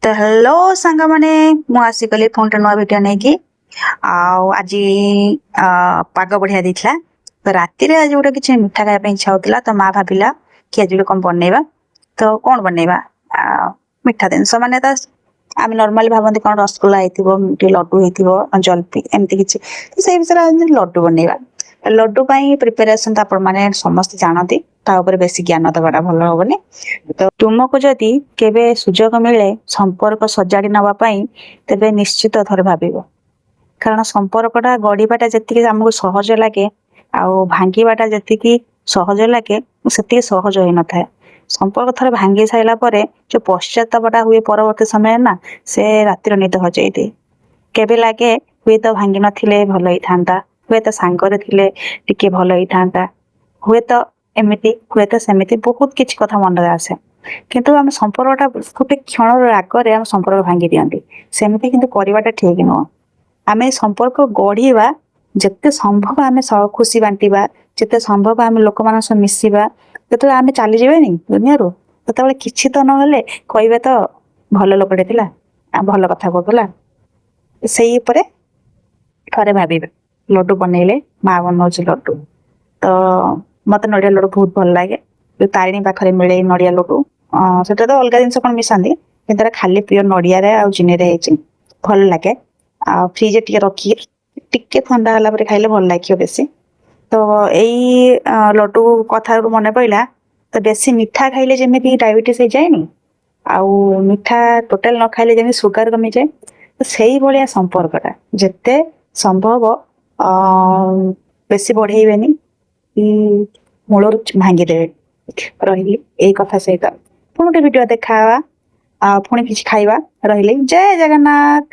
ତ ହ୍ୟାଲୋ ସାଙ୍ଗମାନେ, ମୁଁ ଆସିଗଲି ପୁଣି ଗୋଟେ ନୂଆ ଭିଡ଼ିଓ ନେଇକି। ଆଉ ଆଜି ପାଗ ବଢିଆ ଦେଇଥିଲା। ତ ରାତିରେ ଆଜି ଗୋଟେ କିଛି ମିଠା ଖାଇବା ପାଇଁ ଇଚ୍ଛା ହଉଥିଲା। ତ ମା ଭାବିଲା କି ଆଜି ଗୋଟେ କଣ ବନେଇବା। ତ କଣ ବନେଇବା? ମିଠା ଜିନିଷ ମାନେ ତ ଆମେ ନର୍ମାଲି ଭାବନ୍ତି କଣ ରସଗୋଲା ହେଇଥିବ, ଟିକେ ଲଡୁ ହେଇଥିବ, ଜଲପି, ଏମିତି କିଛି। ତ ସେଇ ବିଷୟରେ ଆଜି ଲଡୁ ବନେଇବା। ଲଡୁ ପାଇଁ ପ୍ରିପାରେସନ ତ ଆପଣ ମାନେ ସମସ୍ତେ ଜାଣନ୍ତି, ତା ଉପରେ ବେଶୀ ଜ୍ଞାନ ଦବାଟା ଭଲ ହବନି। ତ ତୁମକୁ ଯଦି କେବେ ସୁଯୋଗ ମିଳେ ସମ୍ପର୍କ ସଜାଡି ନବା ପାଇଁ, ତେବେ ନିଶ୍ଚିତ ଥରେ ଭାବିବ। କାରଣ ସମ୍ପର୍କଟା ଗଢିବାଟା ଯେତିକି ଆମକୁ ସହଜ ଲାଗେ ଆଉ ଭାଙ୍ଗିବାଟା ଯେତିକି ସହଜ ଲାଗେ, ସେତିକି ସହଜ ହେଇନଥାଏ। ସମ୍ପର୍କ ଥରେ ଭାଙ୍ଗି ସାରିଲା ପରେ ଯୋଉ ପଶ୍ଚାତାପଟା ହୁଏ ପରବର୍ତ୍ତୀ ସମୟରେ ନା, ସେ ରାତିର ନିଦ ହଜେଇ ଦିଏ। କେବେ ଲାଗେ ହୁଏତ ଭାଙ୍ଗି ନଥିଲେ ଭଲ ହେଇଥାନ୍ତା, ହୁଏତ ସାଙ୍ଗରେ ଥିଲେ ଟିକେ ଭଲ ହେଇଥାନ୍ତା, ହୁଏତ ଏମିତି, ହୁଏତ ସେମିତି, ବହୁତ କିଛି କଥା ମନରେ ଆସେ। କିନ୍ତୁ ଆମେ ସମ୍ପର୍କଟା ଗୋଟେ କ୍ଷଣର ରାଗରେ ଆମ ସମ୍ପର୍କ ଭାଙ୍ଗି ଦିଅନ୍ତି। ସେମିତି କିନ୍ତୁ କରିବାଟା ଠିକ ନୁହଁ। ଆମେ ସମ୍ପର୍କ ଗଢିବା, ଯେତେ ସମ୍ଭବ ଆମେ ଖୁସି ବାଣ୍ଟିବା, ଯେତେ ସମ୍ଭବ ଆମେ ଲୋକମାନଙ୍କ ସହ ମିଶିବା। ଯେତେବେଳେ ଆମେ ଚାଲିଯିବେନି ଦୁନିଆରୁ, ସେତେବେଳେ କିଛି ତ ନହେଲେ କହିବେ ତ ଭଲ ଲୋକଟେ ଥିଲା ଆଉ ଭଲ କଥା କହୁଥିଲା। ସେଇ ଉପରେ ଥରେ ଭାବିବେ। ଲଡୁ ବନେଇଲେ, ମା ବନଉଛି ଲଡୁ। ତ ମତେ ନଡିଆ ଲଡୁ ବହୁତ ଭଲ ଲାଗେ। ଯୋଉ ତାରିଣୀ ପାଖରେ ମିଳେ ନଡିଆ ଲଡୁ, ସେଟା ତ ଅଲଗା ଜିନିଷ କଣ ମିଶାନ୍ତି, କିନ୍ତୁ ତାର ଖାଲି ପିଓର ନଡିଆରେ ଆଉ ଚିନିରେ ହେଇଛି, ଭଲ ଲାଗେ। ଆଉ ଫ୍ରିଜରେ ଟିକେ ରଖିକି ଟିକେ ଥଣ୍ଡା ହେଲା ପରେ ଖାଇଲେ ଭଲ ଲାଗିବ ବେଶୀ। ତ ଏଇ ଲଡୁ କଥାରୁ ମନେ ପଇଲା, ତ ବେଶୀ ମିଠା ଖାଇଲେ ଯେମିତି ଡାଇବେଟିସ୍ ହେଇଯାଏନି, ଆଉ ମିଠା ଟୋଟାଲ ନ ଖାଇଲେ ଯେମିତି ସୁଗାର କମିଯାଏ, ତ ସେଇଭଳିଆ ସମ୍ପର୍କଟା ଯେତେ ସମ୍ଭବ ବେଶୀ ବଢେଇବେନି କି ମୂଳରୁ ଭାଙ୍ଗିଦେବେ। ରହିଲି ଏଇ କଥା ସହିତ। ପୁଣି ଗୋଟେ ଭିଡିଓ ଦେଖା ହବା ଆଉ ପୁଣି କିଛି ଖାଇବା। ରହିଲି, ଜୟ ଜଗନ୍ନାଥ।